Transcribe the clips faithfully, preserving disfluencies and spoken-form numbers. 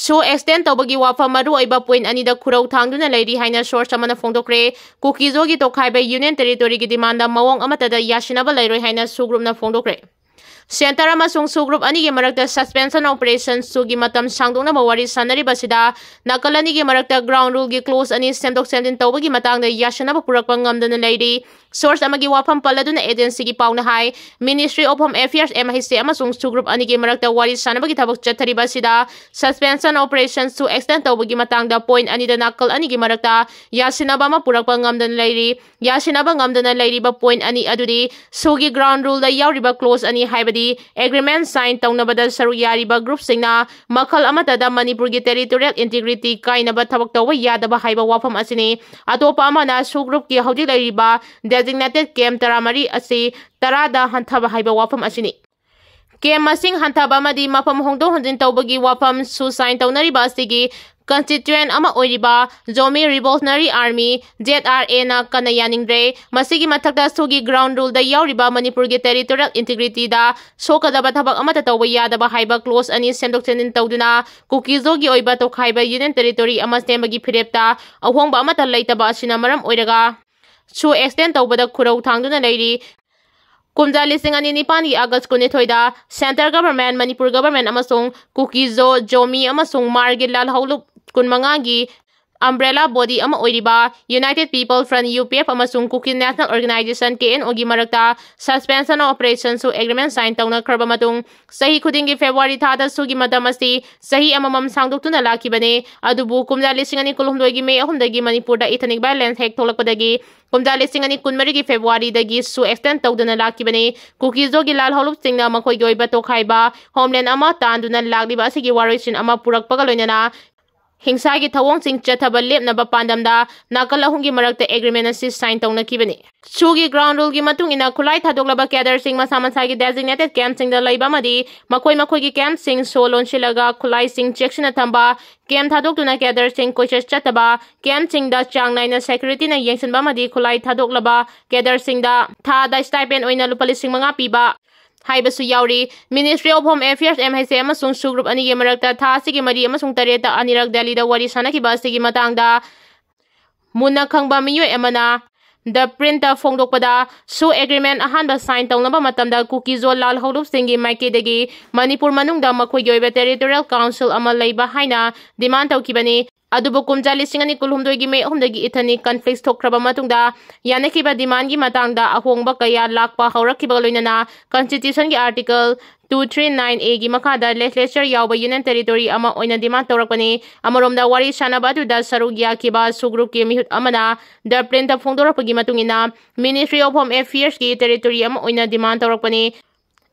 ꯁꯨ extend ꯇꯧꯕꯒꯤ ꯋꯥꯐꯝ ꯃꯔꯨꯑꯣꯏꯕ point ꯑꯅꯤꯗ ꯈꯨꯔꯧ ꯊꯥꯡꯗꯨꯅ ꯂꯩꯔꯤ ꯍꯥꯏꯅ source ꯑꯃꯅ ꯐꯣꯡꯗꯣꯛꯈ꯭ꯔꯦ꯫ ꯀꯨꯀꯤꯖꯣꯒꯤ ꯇꯣꯈꯥꯏꯕ Union Territoryꯒꯤ demandꯗ ꯃꯑꯣꯡ ꯑꯃꯠꯇꯗ ꯌꯥꯁꯤꯟꯅꯕ ꯂꯩꯔꯣꯏ ꯍꯥꯏꯅ ꯁꯨ groupꯅ ꯐꯣꯡꯗꯣꯛꯈ꯭ꯔꯦ꯫ Centre ꯑꯃꯁꯨꯡ ꯁꯨ group ꯑꯅꯤꯒꯤ ꯃꯔꯛꯇ suspension operation ꯁꯨꯒꯤ ꯃꯇꯝ ꯁꯥꯡꯗꯣꯛꯅꯕ ꯋꯥꯔꯤ ꯁꯥꯟꯅꯔꯤꯕꯁꯤꯗ ꯅꯥꯀꯜ ꯑꯅꯤꯒꯤ ꯃꯔꯛꯇ ground ruleꯒꯤ clause ꯑꯅꯤ ꯁꯦꯝꯗꯣꯛ ꯁꯦꯝꯖꯤꯟ ꯇꯧꯕꯒꯤ ꯃꯇꯥꯡꯗ ꯌꯥꯁꯤꯟꯅꯕ ꯄꯨꯔꯛꯄ ꯉꯝꯗꯅ ꯂꯩꯔꯤ꯫ Source ꯑꯃꯒꯤ ꯋꯥꯐꯝ ꯄꯜꯂꯗꯨꯅ agencyꯒꯤ ꯄꯥꯎꯅ ꯍꯥꯏ, Ministry of Home Affairs, M H A ꯑꯃꯁꯨꯡ ꯁꯨ group ꯑꯅꯤꯒꯤ ꯃꯔꯛꯇ ꯋꯥꯔꯤ ꯁꯥꯟꯅꯕꯒꯤ ꯊꯕꯛ ꯆꯠꯊꯔꯤꯕ ꯑꯁꯤꯗ suspension operation ꯁꯨ extend ꯇꯧꯕꯒꯤ ꯃꯇꯥꯡꯗ point ꯑꯅꯤꯗ ꯅꯥꯀꯜ ꯑꯅꯤꯒꯤ ꯃꯔꯛꯇ ꯌꯥꯁꯤꯟꯅꯕ ꯑꯃ ꯄꯨꯔꯛꯄ ꯉꯝꯗꯅ ꯂꯩꯔꯤ꯫ ꯌꯥꯁꯤꯟꯅꯕ ꯉꯝꯗꯅ ꯂꯩꯔꯤꯕ point ꯑꯅꯤ ꯑꯗꯨꯗꯤ ꯁꯨꯒꯤ ground ruleꯗ ꯌꯥꯎꯔꯤꯕ clause ꯑꯅꯤ, ꯍꯥꯏꯕꯗꯤ agreement sign ꯇꯧꯅꯕꯗ ꯁꯔꯨꯛ ꯌꯥꯔꯤꯕ groupꯁꯤꯡꯅ ꯃꯈꯜ ꯑꯃꯠꯇꯗ ꯃꯅꯤꯄꯨꯔꯒꯤ territorial integrity ꯀꯥꯏꯅꯕ ꯊꯕꯛ ꯇꯧꯕ ꯌꯥꯗꯕ ꯍꯥꯏꯕ ꯋꯥꯐꯝ ꯑꯁꯤꯅꯤ꯫ ꯑꯇꯣꯞꯄ ꯑꯃꯅ ꯁꯨ groupꯀꯤ ꯍꯧꯖꯤꯛ ꯂꯩꯔꯤꯕ designated camp ꯇꯔꯥꯃꯔꯤ ꯑꯁꯤ ꯇꯔꯥꯗ ꯍꯟꯊꯕ ꯍꯥꯏꯕ ꯋꯥꯐꯝ ꯑꯁꯤꯅꯤ꯫ Camp ꯃꯁꯤꯡ ꯍꯟꯊꯕ ꯑꯃꯗꯤ ꯃꯐꯝ ꯍꯣꯡꯗꯣꯛ ꯍꯣꯟꯖꯤꯟ ꯇꯧꯕꯒꯤ ꯋꯥꯐꯝ ꯁꯨ sign ꯇꯧꯅꯔꯤꯕ ꯑꯁꯤꯒꯤ constituent ꯑꯃ ꯑꯣꯏꯔꯤꯕ Zomi Revolutionary Army, Z R Aꯅ ꯀꯟꯅ ꯌꯥꯅꯤꯡꯗ꯭ꯔꯦ꯫ ꯃꯁꯤꯒꯤ ꯃꯊꯛꯇ ꯁꯨꯒꯤ ground ruleꯗ ꯌꯥꯎꯔꯤꯕ ꯃꯅꯤꯄꯨꯔꯒꯤ territorial integrityꯗ ꯁꯣꯛꯀꯗꯕ ꯊꯕꯛ ꯑꯃꯠꯇ ꯇꯧꯕ ꯌꯥꯗꯕ ꯍꯥꯏꯕ clause ꯑꯅꯤ ꯁꯦꯝꯗꯣꯛ ꯁꯦꯝꯖꯤꯟ ꯇꯧꯗꯨꯅ ꯀꯨꯀꯤꯖꯣꯒꯤ ꯑꯣꯏꯕ ꯇꯣꯈꯥꯏꯕ Union Territory ꯑꯃ ꯁꯦꯝꯕꯒꯤ ꯐꯤꯔꯦꯞꯇ ꯑꯍꯣꯡꯕ ꯑꯃꯠꯇ ꯂꯩꯇꯕ ꯑꯁꯤꯅ ꯃꯔꯝ ꯑꯣꯏꯔꯒ ꯁꯨ extend ꯇꯧꯕꯗ ꯈꯨꯔꯧ ꯊꯥꯡꯗꯨꯅ ꯂꯩꯔꯤ꯫ ꯀꯨꯝꯖꯥ ꯂꯤꯁꯤꯡ ꯑꯅꯤ ꯅꯤꯄꯥꯟꯒꯤ August ꯀꯨꯟꯅꯤꯊꯣꯏꯗ Centre Government, Manipur Government ꯑꯃꯁꯨꯡ ꯀꯨꯀꯤꯖꯣ, ꯖꯣꯃꯤ ꯑꯃꯁꯨꯡ ꯃꯥꯔꯒꯤ ꯂꯥꯜꯍꯧꯂꯨꯞ ꯀꯨꯟꯃꯉꯥꯒꯤ umbrella body ꯑꯃ ꯑꯣꯏꯔꯤꯕ United People Front, U P F, ꯑꯃꯁꯨꯡ Kuki National Organisation, K N Oꯒꯤ ꯃꯔꯛꯇ suspension of operation ꯁꯨ agreement sign ꯇꯧꯅꯈ꯭ꯔꯕ ꯃꯇꯨꯡ, ꯆꯍꯤ ꯈꯨꯗꯤꯡꯒꯤ February ꯊꯥꯗ ꯁꯨꯒꯤ ꯃꯇꯝ ꯑꯁꯤ ꯆꯍꯤ ꯑꯃꯃꯝ ꯁꯥꯡꯗꯣꯛꯇꯨꯅ ꯂꯥꯛꯈꯤꯕꯅꯤ꯫ ꯑꯗꯨꯕꯨ ꯀꯨꯝꯖꯥ ꯂꯤꯁꯤꯡ ꯑꯅꯤ ꯀꯨꯟꯍꯨꯝꯗꯣꯏꯒꯤ May ꯑꯍꯨꯝꯗꯒꯤ ꯃꯅꯤꯄꯨꯔꯗ ethnic violence ꯍꯦꯛ ꯊꯣꯛꯂꯛꯄꯗꯒꯤ ꯀꯨꯝꯖꯥ ꯂꯤꯁꯤꯡ ꯑꯅꯤ ꯀꯨꯟꯃꯔꯤꯒꯤ Februaryꯗꯒꯤ ꯁꯨ extend ꯇꯧꯗꯨꯅ ꯂꯥꯛꯈꯤꯕꯅꯤ꯫ ꯀꯨꯀꯤꯖꯣꯒꯤ ꯂꯥꯜꯍꯧꯂꯨꯞꯁꯤꯡꯅ ꯃꯈꯣꯏꯒꯤ ꯑꯣꯏꯕ ꯇꯣꯈꯥꯏꯕ homeland ꯑꯃ ꯇꯥꯟꯗꯨꯅ ꯂꯥꯛꯂꯤꯕ ꯑꯁꯤꯒꯤ ꯋꯥꯔꯣꯏꯁꯤꯟ ꯑꯃ ꯄꯨꯔꯛꯄꯒ ꯂꯣꯏꯅꯅ ꯍꯤꯡꯁꯥꯒꯤ ꯊꯧꯑꯣꯡꯁꯤꯡ ꯆꯠꯊꯕ ꯂꯦꯞꯅꯕ ꯄꯥꯟꯗꯝꯗ ꯅꯥꯀꯜ ꯑꯍꯨꯝꯒꯤ ꯃꯔꯛꯇ agreement ꯑꯁꯤ sign ꯇꯧꯅꯈꯤꯕꯅꯤ꯫ ꯁꯨꯒꯤ ground ruleꯒꯤ ꯃꯇꯨꯡ ꯏꯟꯅ ꯈꯨꯠꯂꯥꯏ ꯊꯥꯗꯣꯛꯂꯕ cadreꯁꯤꯡ ꯃꯁꯥ ꯃꯁꯥꯒꯤ designated campꯁꯤꯡꯗ ꯂꯩꯕ ꯑꯃꯗꯤ ꯃꯈꯣꯏ ꯃꯈꯣꯏꯒꯤ campꯁꯤꯡ ꯁꯣ ꯂꯣꯟꯁꯤꯜꯂꯒ ꯈꯨꯠꯂꯥꯏꯁꯤꯡ ꯆꯦꯛꯁꯤꯟꯅ ꯊꯝꯕ, camp ꯊꯥꯗꯣꯛꯇꯨꯅ cadreꯁꯤꯡ ꯀꯣꯏꯆꯠ ꯆꯠꯇꯕ, campꯁꯤꯡꯗ ꯆꯥꯡ ꯅꯥꯏꯅ securityꯅ ꯌꯦꯡꯁꯤꯟꯕ ꯑꯃꯗꯤ ꯈꯨꯠꯂꯥꯏ ꯊꯥꯗꯣꯛꯂꯕ cadreꯁꯤꯡꯗ ꯊꯥꯗ stipend ꯑꯣꯏꯅ ꯂꯨꯄꯥ ꯂꯤꯁꯤꯡ ꯃꯉꯥ ꯄꯤꯕ, ꯍꯥꯏꯕꯁꯨ ꯌꯥꯎꯔꯤ꯫ Ministry of Home Affairs, M H A, ꯑꯃꯁꯨꯡ SoO Group ꯑꯅꯤꯒꯤ ꯃꯔꯛꯇ ꯊꯥ ꯑꯁꯤꯒꯤ ꯃꯔꯤ ꯑꯃꯁꯨꯡ ꯇꯔꯦꯠꯇ ꯑꯅꯤꯔꯛ ꯗꯦꯜꯂꯤꯗ ꯋꯥꯔꯤ ꯁꯥꯅꯈꯤꯕ ꯑꯁꯤꯒꯤ ꯃꯇꯥꯡꯗ ꯃꯨꯟꯅ ꯈꯪꯕ ꯃꯤꯑꯣꯏ ꯑꯃꯅ The Printꯇ ꯐꯣꯡꯗꯣꯛꯄꯗ, SoO Agreement ꯑꯍꯥꯟꯕ sign ꯇꯧꯅꯕ ꯃꯇꯝꯗ ꯀꯨꯀꯤꯖꯣ ꯂꯥꯜꯍꯧꯂꯨꯞꯁꯤꯡꯒꯤ ꯃꯥꯏꯀꯩꯗꯒꯤ ꯃꯅꯤꯄꯨꯔ ꯃꯅꯨꯡꯗ ꯃꯈꯣꯏꯒꯤ ꯑꯣꯏꯕ territorial council ꯑꯃ ꯂꯩꯕ ꯍꯥꯏꯅ demand ꯇꯧꯈꯤꯕꯅꯤ꯫ ꯑꯗꯨꯕꯨ ꯀꯨꯝꯖꯥ ꯂꯤꯁꯤꯡ ꯑꯅꯤ ꯀꯨꯟꯍꯨꯝꯗꯣꯏꯒꯤ May ꯑꯍꯨꯝꯗꯒꯤ ethnic conflict ꯊꯣꯛꯈ꯭ꯔꯕ ꯃꯇꯨꯡꯗ ꯌꯥꯅꯈꯤꯕ demandꯒꯤ ꯃꯇꯥꯡꯗ ꯑꯍꯣꯡꯕ ꯀꯌꯥ ꯂꯥꯛꯄ ꯍꯧꯔꯛꯈꯤꯕꯒ ꯂꯣꯏꯅꯅ Constitutionꯒꯤ Article two three nine Aꯒꯤ ꯃꯈꯥꯗ legislature ꯌꯥꯎꯕ Union Territory ꯑꯃ ꯑꯣꯏꯅ demand ꯇꯧꯔꯛꯄꯅꯤ꯫ ꯑꯃꯔꯣꯝꯗ ꯋꯥꯔꯤ ꯁꯥꯅꯕ ꯑꯗꯨꯗ ꯁꯔꯨꯛ ꯌꯥꯈꯤꯕ SoO Groupꯀꯤ ꯃꯤꯍꯨꯠ ꯑꯃꯅ The Printꯇ ꯐꯣꯡꯗꯣꯔꯛꯄꯒꯤ ꯃꯇꯨꯡ ꯏꯟꯅ Ministry of Home Affairsꯀꯤ territory ꯑꯃ ꯑꯣꯏꯅ demand ꯇꯧꯔꯛꯄꯅꯤ꯫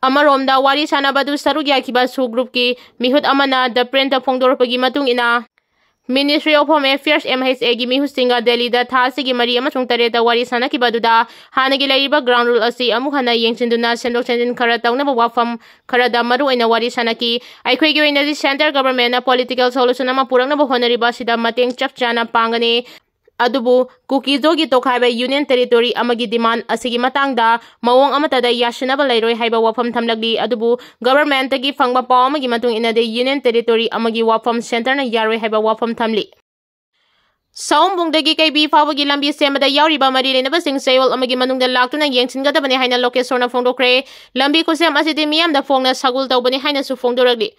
ꯑꯃꯔꯣꯝꯗ ꯋꯥꯔꯤ ꯁꯥꯅꯕ ꯑꯗꯨ ꯁꯔꯨꯛ ꯌꯥꯈꯤꯕ SoO Groupꯀꯤ ꯃꯤꯍꯨꯠ ꯑꯃꯅ The Printꯇ ꯐꯣꯡꯗꯣꯔꯛꯄꯒꯤ ꯃꯇꯨꯡ ꯏꯟꯅ Ministry of Home Affairs, M H Aꯒꯤ ꯃꯤꯍꯨꯠꯁꯤꯡꯒ ꯗꯦꯜꯂꯤꯗ ꯊꯥ ꯑꯁꯤꯒꯤ ꯃꯔꯤ ꯑꯃꯁꯨꯡ ꯇꯔꯦꯠꯇ ꯋꯥꯔꯤ ꯁꯥꯅꯈꯤꯕ ꯑꯗꯨꯗ ꯍꯥꯟꯅꯒꯤ ꯂꯩꯔꯤꯕ ground rule ꯑꯁꯤ ꯑꯃꯨꯛ ꯍꯟꯅ ꯌꯦꯡꯁꯤꯟꯗꯨꯅ ꯁꯦꯝꯗꯣꯛ ꯁꯦꯝꯖꯤꯟ ꯈꯔ ꯇꯧꯅꯕ ꯋꯥꯐꯝ ꯈꯔꯗ ꯃꯔꯨꯑꯣꯏꯅ ꯋꯥꯔꯤ ꯁꯥꯅꯈꯤ꯫ ꯑꯩꯈꯣꯏꯒꯤ ꯑꯣꯏꯅꯗꯤ central governmentꯅ political solution ꯑꯃ ꯄꯨꯔꯛꯅꯕ ꯍꯣꯠꯅꯔꯤꯕ ꯑꯁꯤꯗ ꯃꯇꯦꯡ ꯆꯞ ꯆꯥꯅ ꯄꯥꯡꯒꯅꯤ꯫ ꯑꯗꯨꯕꯨ ꯀꯨꯀꯤꯖꯣꯒꯤ ꯇꯣꯈꯥꯏꯕ Union Territory ꯑꯃꯒꯤ demand ꯑꯁꯤꯒꯤ ꯃꯇꯥꯡꯗ ꯃꯑꯣꯡ ꯑꯃꯠꯇꯗ ꯌꯥꯁꯤꯟꯅꯕ ꯂꯩꯔꯣꯏ ꯍꯥꯏꯕ ꯋꯥꯐꯝ ꯊꯝꯂꯛꯂꯤ꯫ ꯑꯗꯨꯕꯨ governmentꯇꯒꯤ ꯐꯪꯕ ꯄꯥꯎ ꯑꯃꯒꯤ ꯃꯇꯨꯡ ꯏꯟꯅꯗꯤ Union Territory ꯑꯃꯒꯤ ꯋꯥꯐꯝ centreꯅ ꯌꯥꯔꯣꯏ ꯍꯥꯏꯕ ꯋꯥꯐꯝ ꯊꯝꯂꯤ꯫ ꯁꯑꯣꯝꯕꯨꯡꯗꯒꯤ ꯀꯩꯕꯤ ꯐꯥꯎꯕꯒꯤ ꯂꯝꯕꯤ ꯁꯦꯝꯕꯗ ꯌꯥꯎꯔꯤꯕ ꯃꯔꯤ ꯂꯩꯅꯕꯁꯤꯡ ꯆꯌꯣꯜ ꯑꯃꯒꯤ ꯃꯅꯨꯡꯗ ꯂꯥꯛꯇꯨꯅ ꯌꯦꯡꯁꯤꯟꯒꯗꯕꯅꯤ ꯍꯥꯏꯅ ꯂꯣꯀꯦꯁꯣꯔꯅ ꯐꯣꯡꯗꯣꯛꯈ꯭ꯔꯦ꯫ ꯂꯝꯕꯤ ꯈꯨꯠꯁꯦꯝ ꯑꯁꯤꯗꯤ ꯃꯤꯌꯥꯝꯗ ꯐꯣꯡꯅ ꯁꯥꯒꯨꯜ ꯇꯧꯕꯅꯤ ꯍꯥꯏꯅꯁꯨ ꯐꯣꯡꯗꯣꯔꯛꯂꯤ꯫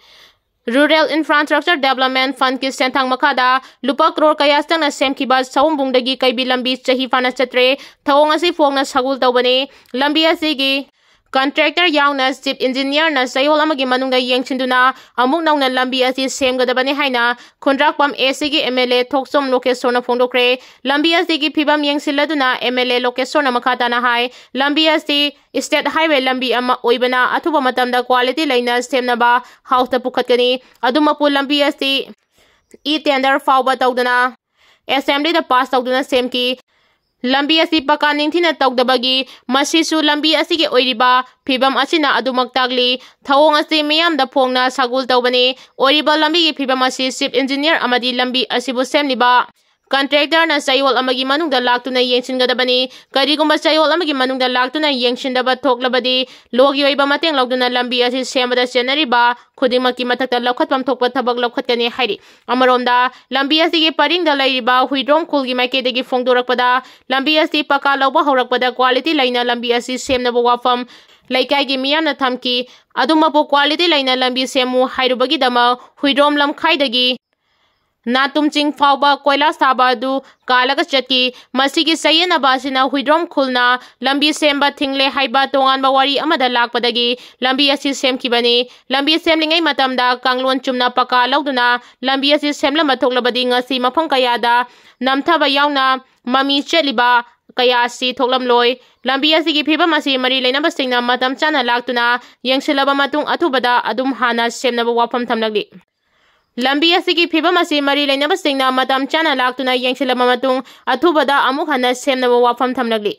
Rural Infrastructure Development Fundꯀꯤ ꯁꯦꯟꯊꯥꯡ ꯃꯈꯥꯗ ꯂꯨꯄꯥ ꯀ꯭ꯔꯣꯔ ꯀꯌꯥ ꯆꯪꯅ ꯁꯦꯝꯈꯤꯕ ꯁꯑꯣꯝꯕꯨꯡꯗꯒꯤ ꯀꯩꯕꯤ ꯂꯝꯕꯤ ꯆꯍꯤ ꯐꯥꯅ ꯆꯠꯇ꯭ꯔꯦ꯫ ꯊꯧꯑꯣꯡ ꯑꯁꯤ ꯐꯣꯡꯅ ꯁꯥꯒꯨꯜ ꯇꯧꯕꯅꯤ꯫ ꯂꯝꯕꯤ ꯑꯁꯤꯒꯤ contractor ꯌꯥꯎꯅ chief engineerꯅ ꯆꯌꯣꯜ ꯑꯃꯒꯤ ꯃꯅꯨꯡꯗ ꯌꯦꯡꯁꯤꯟꯗꯨꯅ ꯑꯃꯨꯛ ꯅꯧꯅ ꯂꯝꯕꯤ ꯑꯁꯤ ꯁꯦꯝꯒꯗꯕꯅꯤ ꯍꯥꯏꯅ ꯈꯨꯟꯗ꯭ꯔꯥꯛꯄꯝ ACꯒꯤ MLA ꯊꯣꯛꯆꯣꯝ ꯂꯣꯀꯦꯁꯣꯔꯅ ꯐꯣꯡꯗꯣꯛꯈ꯭ꯔꯦ꯫ ꯂꯝꯕꯤ ꯑꯁꯤꯒꯤ ꯐꯤꯕꯝ ꯌꯦꯡꯁꯤꯜꯂꯗꯨꯅ MLA ꯂꯣꯀꯦꯁꯣꯔꯅ ꯃꯈꯥ ꯇꯥꯅ ꯍꯥꯏ, ꯂꯝꯕꯤ ꯑꯁꯤ state highway ꯂꯝꯕꯤ ꯑꯃ ꯑꯣꯏꯕꯅ ꯑꯊꯨꯕ ꯃꯇꯝꯗ quality ꯂꯩꯅ ꯁꯦꯝꯅꯕ Houseꯇ ꯄꯨꯈꯠꯀꯅꯤ꯫ ꯑꯗꯨꯃꯛꯄꯨ ꯂꯝꯕꯤ ꯑꯁꯤ e-tender ꯐꯥꯎꯕ ꯇꯧꯗꯅ assemblyꯗ pass ꯇꯧꯗꯨꯅ ꯁꯦꯝꯈꯤ꯫ ꯂꯝꯕꯤ ꯑꯁꯤ ꯄꯀꯥ ꯅꯤꯡꯊꯤꯅ ꯇꯧꯗꯕꯒꯤ ꯃꯁꯤꯁꯨ ꯂꯝꯕꯤ ꯑꯁꯤꯒꯤ ꯑꯣꯏꯔꯤꯕ ꯐꯤꯕꯝ ꯑꯁꯤꯅ ꯑꯗꯨꯃꯛ ꯇꯥꯛꯂꯤ꯫ ꯊꯧꯑꯣꯡ ꯑꯁꯤ ꯃꯤꯌꯥꯝꯗ ꯐꯣꯡꯅ ꯁꯥꯒꯨꯜ ꯇꯧꯕꯅꯤ꯫ ꯑꯣꯏꯔꯤꯕ ꯂꯝꯕꯤꯒꯤ ꯐꯤꯕꯝ ꯑꯁꯤ chief engineer ꯑꯃꯗꯤ ꯂꯝꯕꯤ ꯑꯁꯤꯕꯨ ꯁꯦꯝꯂꯤꯕ ꯀꯟꯇ꯭ꯔꯦꯛꯇꯔꯅ ꯆꯌꯣꯜ ꯑꯃꯒꯤ ꯃꯅꯨꯡꯗ ꯂꯥꯛꯇꯨꯅ ꯌꯦꯡꯁꯤꯟꯒꯗꯕꯅꯤ꯫ ꯀꯔꯤꯒꯨꯝꯕ ꯆꯌꯣꯜ ꯑꯃꯒꯤ ꯃꯅꯨꯡꯗ ꯂꯥꯛꯇꯨꯅ ꯌꯦꯡꯁꯤꯟꯗꯕ ꯊꯣꯛꯂꯕꯗꯤ, ꯂꯣꯒꯤ ꯑꯣꯏꯕ ꯃꯇꯦꯡ ꯂꯧꯗꯨꯅ ꯂꯝꯕꯤ ꯑꯁꯤ ꯁꯦꯝꯕꯗ ꯆꯦꯟꯅꯔꯤꯕ ꯈꯨꯗꯤꯡꯃꯛꯀꯤ ꯃꯊꯛꯇ ꯂꯧꯈꯠꯐꯝ ꯊꯣꯛꯄ ꯊꯕꯛ ꯂꯧꯈꯠꯀꯅꯤ ꯍꯥꯏꯔꯤ꯫ ꯑꯃꯔꯣꯝꯗ, ꯂꯝꯕꯤ ꯑꯁꯤꯒꯤ ꯄꯔꯤꯡꯗ ꯂꯩꯔꯤꯕ ꯍꯨꯏꯗ꯭ꯔꯣꯝ ꯈꯨꯜꯒꯤ ꯃꯥꯏꯀꯩꯗꯒꯤ ꯐꯣꯡꯗꯣꯔꯛꯄꯗ, ꯂꯝꯕꯤ ꯑꯁꯤ ꯄꯀꯥ ꯂꯧꯕ ꯍꯧꯔꯛꯄꯗ quality ꯂꯩꯅ ꯂꯝꯕꯤ ꯑꯁꯤ ꯁꯦꯝꯅꯕ ꯋꯥꯐꯝ ꯂꯩꯀꯥꯏꯒꯤ ꯃꯤꯌꯥꯝꯅ ꯊꯝꯈꯤ꯫ ꯑꯗꯨꯃꯛꯄꯨ quality ꯂꯩꯅ ꯂꯝꯕꯤ ꯁꯦꯝꯃꯨ ꯍꯥꯏꯔꯨꯕꯒꯤꯗꯃꯛ ꯍꯨꯏꯗ꯭ꯔꯣꯝ ꯂꯝꯈꯥꯏꯗꯒꯤ ꯅꯥꯇꯨꯝ ꯆꯤꯡ ꯐꯥꯎꯕ ꯀꯣꯏꯂꯥꯁ ꯊꯥꯕ ꯑꯗꯨ ꯀꯥꯜꯂꯒ ꯆꯠꯈꯤ꯫ ꯃꯁꯤꯒꯤ ꯆꯌꯦꯠꯅꯕ ꯑꯁꯤꯅ ꯍꯨꯏꯗ꯭ꯔꯣꯝ ꯈꯨꯜꯅ ꯂꯝꯕꯤ ꯁꯦꯝꯕ ꯊꯤꯡꯂꯦ ꯍꯥꯏꯕ ꯇꯣꯉꯥꯟꯕ ꯋꯥꯔꯤ ꯑꯃꯗ ꯂꯥꯛꯄꯗꯒꯤ ꯂꯝꯕꯤ ꯑꯁꯤ ꯁꯦꯝꯈꯤꯕꯅꯤ꯫ ꯂꯝꯕꯤ ꯁꯦꯝꯂꯤꯉꯩ ꯃꯇꯝꯗ ꯀꯥꯡꯂꯣꯟ ꯆꯨꯝꯅ ꯄꯀꯥ ꯂꯧꯗꯨꯅ ꯂꯝꯕꯤ ꯑꯁꯤ ꯁꯦꯝꯂꯝꯕ ꯊꯣꯛꯂꯕꯗꯤ ꯉꯁꯤ ꯃꯐꯝ ꯀꯌꯥꯗ ꯅꯝꯊꯕ ꯌꯥꯎꯅ ꯃꯃꯤ ꯆꯠꯂꯤꯕ ꯀꯌꯥ ꯑꯁꯤ ꯊꯣꯛꯂꯝꯂꯣꯏ꯫ ꯂꯝꯕꯤ ꯑꯁꯤꯒꯤ ꯐꯤꯕꯝ ꯑꯁꯤ ꯃꯔꯤ ꯂꯩꯅꯕꯁꯤꯡꯅ ꯃꯇꯝ ꯆꯥꯅ ꯂꯥꯛꯇꯨꯅ ꯌꯦꯡꯁꯤꯜꯂꯕ ꯃꯇꯨꯡ ꯑꯊꯨꯕꯗ ꯑꯗꯨꯝ ꯍꯥꯟꯅ ꯁꯦꯝꯅꯕ ꯋꯥꯐꯝ ꯊꯝꯂꯛꯂꯤ꯫ ꯂꯝꯕꯤ ꯑꯁꯤꯒꯤ ꯐꯤꯕꯝ ꯑꯁꯤ ꯃꯔꯤ ꯂꯩꯅꯕꯁꯤꯡꯅ ꯃꯇꯝ ꯆꯥꯅ ꯂꯥꯛꯇꯨꯅ ꯌꯦꯡꯁꯤꯜꯂꯕ ꯃꯇꯨꯡ ꯑꯊꯨꯕꯗ ꯑꯃꯨꯛ ꯍꯟꯅ ꯁꯦꯝꯅꯕ ꯋꯥꯐꯝ ꯊꯝꯂꯛꯂꯤ꯫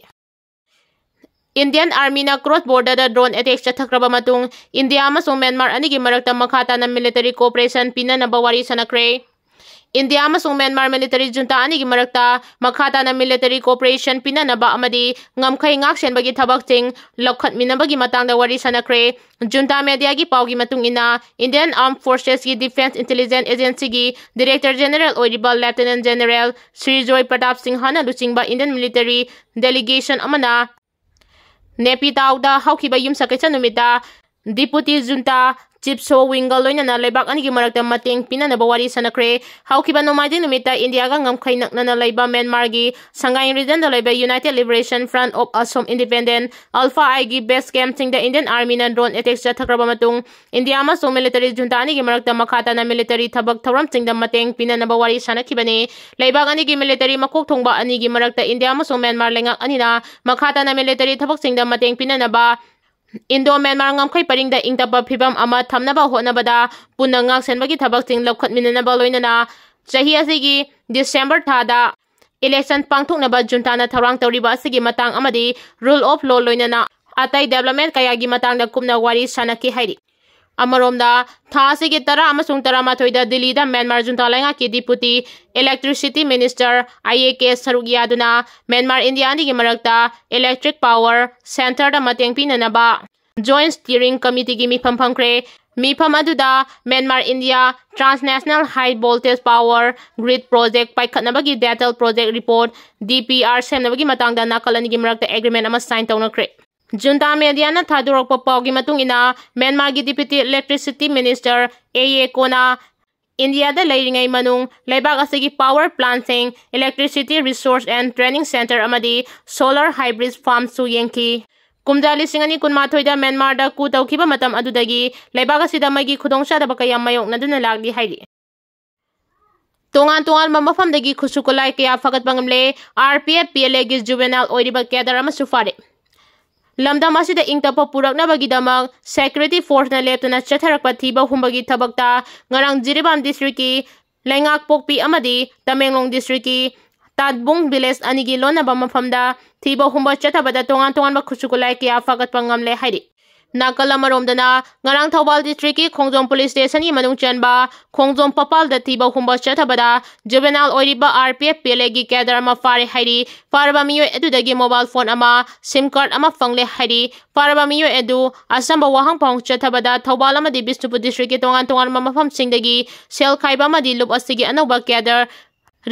Indian Armyꯅ cross borderꯗ drone attack ꯆꯠꯊꯈ꯭ꯔꯕ ꯃꯇꯨꯡ, ꯏꯟꯗꯤꯌꯥ ꯑꯃꯁꯨꯡ ꯃ꯭ꯌꯥꯟꯃꯥꯔ ꯑꯅꯤꯒꯤ ꯃꯔꯛꯇ ꯃꯈꯥ ꯇꯥꯅ military cooperation ꯄꯤꯅꯅꯕ ꯋꯥꯔꯤ ꯁꯥꯅꯈ꯭ꯔꯦ꯫ ꯏꯟꯗꯤꯌꯥ ꯑꯃꯁꯨꯡ ꯃ꯭ꯌꯥꯟꯃꯥꯔ military junta ꯑꯅꯤꯒꯤ ꯃꯔꯛꯇ ꯃꯈꯥ ꯇꯥꯅ military cooperation ꯄꯤꯅꯅꯕ ꯑꯃꯗꯤ ꯉꯝꯈꯩ ꯉꯥꯛ ꯁꯦꯟꯕꯒꯤ ꯊꯕꯛꯁꯤꯡ ꯂꯧꯈꯠꯃꯤꯟꯅꯕꯒꯤ ꯃꯇꯥꯡꯗ ꯋꯥꯔꯤ ꯁꯥꯅꯈ꯭ꯔꯦ꯫ Junta mediaꯒꯤ ꯄꯥꯎꯒꯤ ꯃꯇꯨꯡ ꯏꯟꯅ, Indian Armed Forcesꯀꯤ Defence Intelligence Agencyꯒꯤ Director General ꯑꯣꯏꯔꯤꯕ Lieutenant General ꯁ꯭ꯔꯤ ꯖꯣꯏ ꯄ꯭ꯔꯇꯥꯞ ꯁꯤꯡꯍꯅ ꯂꯨꯆꯤꯡꯕ Indian military delegation ꯑꯃꯅ ꯅꯦꯄꯤꯇꯥꯎꯗ ꯍꯧꯈꯤꯕ ꯌꯨꯝꯁꯀꯩꯁ ꯅꯨꯃꯤꯠꯇ Deputy Junta Chief So Wingꯒ ꯂꯣꯏꯅꯅ ꯂꯩꯕꯥꯛ ꯑꯅꯤꯒꯤ ꯃꯔꯛꯇ ꯃꯇꯦꯡ ꯄꯤꯅꯅꯕ ꯋꯥꯔꯤ ꯁꯥꯅꯈ꯭ꯔꯦ꯫ ꯍꯧꯈꯤꯕ ꯅꯣꯡꯃꯥꯏꯖꯤꯡ ꯅꯨꯃꯤꯠꯇ ꯏꯟꯗꯤꯌꯥꯒ ꯉꯝꯈꯩ ꯅꯛꯅꯅ ꯂꯩꯕ ꯃ꯭ꯌꯥꯟꯃꯥꯔꯒꯤ ꯁꯉꯥꯏ regionꯗ ꯂꯩꯕ United Liberation Front of Assam Independent, ULFA-Iꯒꯤ base campꯁꯤꯡꯗ Indian Armyꯅ drone attack ꯆꯠꯊꯈ꯭ꯔꯕ ꯃꯇꯨꯡ, ꯏꯟꯗꯤꯌꯥ ꯑꯃꯁꯨꯡ military junta ꯑꯅꯤꯒꯤ ꯃꯔꯛꯇ ꯃꯈꯥ ꯇꯥꯅ military ꯊꯕꯛ ꯊꯧꯔꯝꯁꯤꯡꯗ ꯃꯇꯦꯡ ꯄꯤꯅꯅꯕ ꯋꯥꯔꯤ ꯁꯥꯅꯈꯤꯕꯅꯤ꯫ ꯂꯩꯕꯥꯛ ꯑꯅꯤꯒꯤ military ꯃꯀꯣꯛ ꯊꯣꯡꯕ ꯑꯅꯤꯒꯤ ꯃꯔꯛꯇ ꯏꯟꯗꯤꯌꯥ ꯑꯃꯁꯨꯡ ꯃ꯭ꯌꯥꯟꯃꯥꯔ ꯂꯩꯉꯥꯛ ꯑꯅꯤꯅ ꯃꯈꯥ ꯇꯥꯅ military ꯊꯕꯛꯁꯤꯡꯗ ꯃꯇꯦꯡ ꯄꯤꯅꯅꯕ Indo-Myanmar ꯉꯝꯈꯩ ꯄꯔꯤꯡꯗ ꯏꯪ ꯇꯞꯄ ꯐꯤꯕꯝ ꯑꯃ ꯊꯝꯅꯕ ꯍꯣꯠꯅꯕꯗ ꯄꯨꯟꯅ ꯉꯥꯛꯁꯦꯟꯕꯒꯤ ꯊꯕꯛꯁꯤꯡ ꯂꯧꯈꯠꯃꯤꯟꯅꯅꯕ ꯂꯣꯏꯅꯅ ꯆꯍꯤ ꯑꯁꯤꯒꯤ December ꯊꯥꯗ election ꯄꯥꯡꯊꯣꯛꯅꯕ juntaꯅ ꯊꯧꯔꯥꯡ ꯇꯧꯔꯤꯕ ꯑꯁꯤꯒꯤ ꯃꯇꯥꯡ ꯑꯃꯗꯤ rule of law ꯂꯣꯏꯅꯅ ꯑꯇꯩ development ꯀꯌꯥꯒꯤ ꯃꯇꯥꯡꯗ ꯀꯨꯞꯅ ꯋꯥꯔꯤ ꯁꯥꯅꯈꯤ ꯍꯥꯏꯔꯤ꯫ ꯑꯃꯔꯣꯝꯗ, ꯊꯥ ꯑꯁꯤꯒꯤ ꯇꯔꯥ ꯑꯃꯁꯨꯡ ꯇꯔꯥꯃꯥꯊꯣꯏꯗ ꯗꯤꯜꯂꯤꯗ ꯃ꯭ꯌꯥꯟꯃꯥꯔ ꯖꯨꯟꯇꯥ ꯂꯩꯉꯥꯛꯀꯤ Deputy Electricity Minister I A K ꯁꯔꯨꯛ ꯌꯥꯗꯨꯅ ꯃ꯭ꯌꯥꯟꯃꯥꯔ ꯏꯟꯗꯤꯌꯥ ꯑꯅꯤꯒꯤ ꯃꯔꯛꯇ electric power centreꯗ ꯃꯇꯦꯡ ꯄꯤꯅꯅꯕ Joint Steering Committeeꯒꯤ ꯃꯤꯐꯝ ꯐꯝꯈ꯭ꯔꯦ꯫ ꯃꯤꯐꯝ ꯑꯗꯨꯗ Myanmar India Transnational High Voltage Power Grid Project ꯄꯥꯏꯈꯠꯅꯕꯒꯤ Detail Project Report, D P R, ꯁꯦꯝꯅꯕꯒꯤ ꯃꯇꯥꯡꯗ ꯅꯥꯀꯜ ꯑꯅꯤꯒꯤ ꯃꯔꯛꯇ agreement ꯑꯃ sign ꯇꯧꯅꯈ꯭ꯔꯦ꯫ ꯖꯨꯟꯇꯥ mediaꯅ ꯊꯥꯗꯣꯔꯛꯄ ꯄꯥꯎꯒꯤ ꯃꯇꯨꯡ ꯏꯟꯅ, ꯃ꯭ꯌꯥꯟꯃꯥꯔꯒꯤ Deputy Electricity Minister ꯑꯦ ꯑꯦ ꯀꯣꯅ ꯏꯟꯗꯤꯌꯥꯗ ꯂꯩꯔꯤꯉꯩ ꯃꯅꯨꯡ ꯂꯩꯕꯥꯛ ꯑꯁꯤꯒꯤ power plantꯁꯤꯡ, electricity resource and training centre ꯑꯃꯗꯤ solar hybrid farmꯁꯨ ꯌꯦꯡꯈꯤ꯫ ꯀꯨꯝꯖꯥ ꯂꯤꯁꯤꯡ ꯑꯅꯤ ꯀꯨꯟꯃꯥꯊꯣꯏꯗ ꯃ꯭ꯌꯥꯟꯃꯥꯔꯗ coup ꯇꯧꯈꯤꯕ ꯃꯇꯝ ꯑꯗꯨꯗꯒꯤ ꯂꯩꯕꯥꯛ ꯑꯁꯤꯗ ꯃꯩꯒꯤ ꯈꯨꯗꯣꯡꯆꯥꯗꯕ ꯀꯌꯥ ꯃꯥꯌꯣꯛꯅꯗꯨꯅ ꯂꯥꯛꯂꯤ ꯍꯥꯏꯔꯤ꯫ ꯇꯣꯉꯥꯟ ꯇꯣꯉꯥꯟꯕ ꯃꯐꯝꯗꯒꯤ ꯈꯨꯠꯁꯨ ꯈꯨꯠꯂꯥꯏ ꯀꯌꯥ ꯐꯒꯠꯄ ꯉꯝꯂꯦ꯫ R P F P L Aꯒꯤ juvenile ꯑꯣꯏꯔꯤꯕ cadre ꯑꯃꯁꯨ ꯐꯥꯔꯦ꯫ ꯂꯝꯗꯝ ꯑꯁꯤꯗ ꯏꯪ ꯇꯞꯄ ꯄꯨꯔꯛꯅꯕꯒꯤꯗꯃꯛ security forceꯅ ꯂꯦꯞꯇꯅ ꯆꯠꯊꯔꯛꯄ ꯊꯤꯕ ꯍꯨꯝꯕꯒꯤ ꯊꯕꯛꯇ ꯉꯔꯥꯡ ꯖꯤꯔꯤꯕꯥꯝ districtꯀꯤ ꯂꯩꯉꯥꯛꯄꯣꯛꯄꯤ ꯑꯃꯗꯤ ꯇꯃꯦꯡꯂꯣꯡ districtꯀꯤ ꯇꯥꯠꯕꯨꯡ village ꯑꯅꯤꯒꯤ ꯂꯣꯟꯅꯕ ꯃꯐꯝꯗ ꯊꯤꯕ ꯍꯨꯝꯕ ꯆꯠꯊꯕꯗ ꯇꯣꯉꯥꯟ ꯇꯣꯉꯥꯟꯕ ꯈꯨꯠꯁꯨ ꯈꯨꯠꯂꯥꯏ ꯀꯌꯥ ꯐꯒꯠꯄ ꯉꯝꯂꯦ ꯍꯥꯏꯔꯤ꯫ ꯅꯥꯀꯜ ꯑꯃꯔꯣꯝꯗꯅ, ꯉꯔꯥꯡ ꯊꯧꯕꯥꯜ districtꯀꯤ ꯈꯣꯡꯖꯣꯝ police stationꯒꯤ ꯃꯅꯨꯡ ꯆꯟꯕ ꯈꯣꯡꯖꯣꯝ ꯄꯄꯥꯜꯗ ꯊꯤꯕ ꯍꯨꯝꯕ ꯆꯠꯊꯕꯗ juvenile ꯑꯣꯏꯔꯤꯕ R P F P L Aꯒꯤ cadre ꯑꯃ ꯐꯥꯔꯦ ꯍꯥꯏꯔꯤ꯫ ꯐꯥꯔꯕ ꯃꯤꯑꯣꯏ ꯑꯗꯨꯗꯒꯤ mobile phone ꯑꯃ, SIM card ꯑꯃ ꯐꯪꯂꯦ ꯍꯥꯏꯔꯤ꯫ ꯐꯥꯔꯕ ꯃꯤꯑꯣꯏ ꯑꯗꯨ ꯑꯆꯝꯕ ꯋꯥꯍꯪ ꯄꯥꯎꯍꯪ ꯆꯠꯊꯕꯗ ꯊꯧꯕꯥꯜ ꯑꯃꯗꯤ ꯕꯤꯁꯅꯨꯄꯨꯔ districtꯀꯤ ꯇꯣꯉꯥꯟ ꯇꯣꯉꯥꯟꯕ ꯃꯐꯝꯁꯤꯡꯗꯒꯤ ꯁꯦꯜ ꯈꯥꯏꯕ ꯑꯃꯗꯤ ꯂꯨꯞ ꯑꯁꯤꯒꯤ ꯑꯅꯧꯕ cadre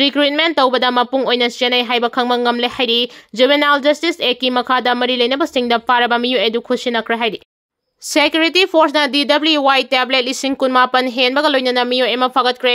recruitment ꯇꯧꯕꯗ ꯃꯄꯨꯡ ꯑꯣꯏꯅ ꯆꯦꯟꯅꯩ ꯍꯥꯏꯕ ꯈꯪꯕ ꯉꯝꯂꯦ ꯍꯥꯏꯔꯤ꯫ Juvenile Justice Actꯀꯤ ꯃꯈꯥꯗ ꯃꯔꯤ ꯂꯩꯅꯕꯁꯤꯡꯗ ꯐꯥꯔꯕ ꯃꯤꯑꯣꯏ ꯑꯗꯨ ꯈꯨꯠꯁꯤꯟꯅꯈ꯭ꯔꯦ ꯍꯥꯏꯔꯤ꯫ Security forceꯅ D W Y tablet ꯂꯤꯁꯤꯡ ꯀꯨꯟꯃꯥꯄꯟ ꯍꯦꯟꯕꯒ ꯂꯣꯏꯅꯅ ꯃꯤꯑꯣꯏ ꯑꯃ ꯐꯥꯒꯠꯈ꯭ꯔꯦ꯫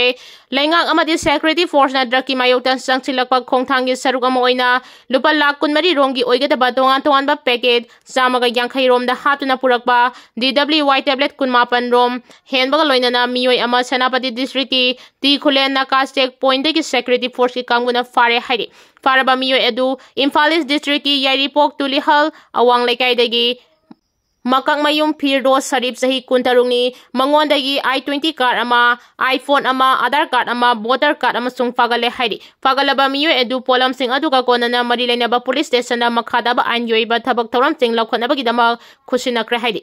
ꯂꯩꯉꯥꯛ ꯑꯃꯗꯤ security forceꯅ drugꯀꯤ ꯃꯥꯌꯣꯛꯇ ꯆꯪꯁꯤꯜꯂꯛꯄ ꯈꯣꯡꯊꯥꯡꯒꯤ ꯁꯔꯨꯛ ꯑꯃ ꯑꯣꯏꯅ ꯂꯨꯄꯥ ꯂꯥꯈ ꯀꯨꯟꯃꯔꯤ ꯔꯣꯝꯒꯤ ꯑꯣꯏꯒꯗꯕ ꯇꯣꯉꯥꯟ ꯇꯣꯉꯥꯟꯕ packet ꯆꯥꯝꯃꯒ ꯌꯥꯡꯈꯩ ꯔꯣꯝꯗ ꯍꯥꯞꯇꯨꯅ ꯄꯨꯔꯛꯄ D W Y tablet ꯀꯨꯟꯃꯥꯄꯟ ꯔꯣꯝ ꯍꯦꯟꯕꯒ ꯂꯣꯏꯅꯅ ꯃꯤꯑꯣꯏ ꯑꯃ ꯁꯦꯅꯥꯄꯇꯤ districtꯀꯤ ꯇꯤ ꯈꯨꯂꯦꯟ ꯅꯥꯀꯥ check pointꯇꯒꯤ security forceꯀꯤ ꯀꯥꯡꯕꯨꯅ ꯐꯥꯔꯦ ꯍꯥꯏꯔꯤ꯫ ꯐꯥꯔꯕ ꯃꯤꯑꯣꯏ ꯑꯗꯨ ꯏꯝꯐꯥꯜ East districtꯀꯤ ꯌꯥꯏꯔꯤꯄꯣꯛ ꯇꯨꯂꯤꯍꯜ ꯑꯋꯥꯡ ꯂꯩꯀꯥꯏꯗꯒꯤ ꯃꯀꯛꯃꯌꯨꯝ ꯐꯤꯔꯗꯣꯁ ꯁꯔꯤꯞ, ꯆꯍꯤ ꯀꯨꯟꯇꯔꯨꯛꯅꯤ, ꯃꯉꯣꯟꯗꯒꯤ I twenty card ꯑꯃ, iPhone ꯑꯃ, Aadhaar card ꯑꯃ, voter card ꯑꯃꯁꯨꯡ ꯐꯥꯒꯠꯂꯦ ꯍꯥꯏꯔꯤ꯫ ꯐꯥꯒꯠꯂꯕ ꯃꯤꯑꯣꯏ ꯑꯗꯨ ꯄꯣꯠꯂꯝꯁꯤꯡ ꯑꯗꯨꯒ ꯀꯣꯟꯅꯅ ꯃꯔꯤ ꯂꯩꯅꯕ police stationꯗ ꯃꯈꯥ ꯇꯥꯕ ꯑꯥꯏꯟꯒꯤ ꯑꯣꯏꯕ ꯊꯕꯛ ꯊꯧꯔꯝꯁꯤꯡ ꯂꯧꯈꯠꯅꯕꯒꯤꯗꯃꯛ ꯈꯨꯠꯁꯤꯟꯅꯈ꯭ꯔꯦ ꯍꯥꯏꯔꯤ꯫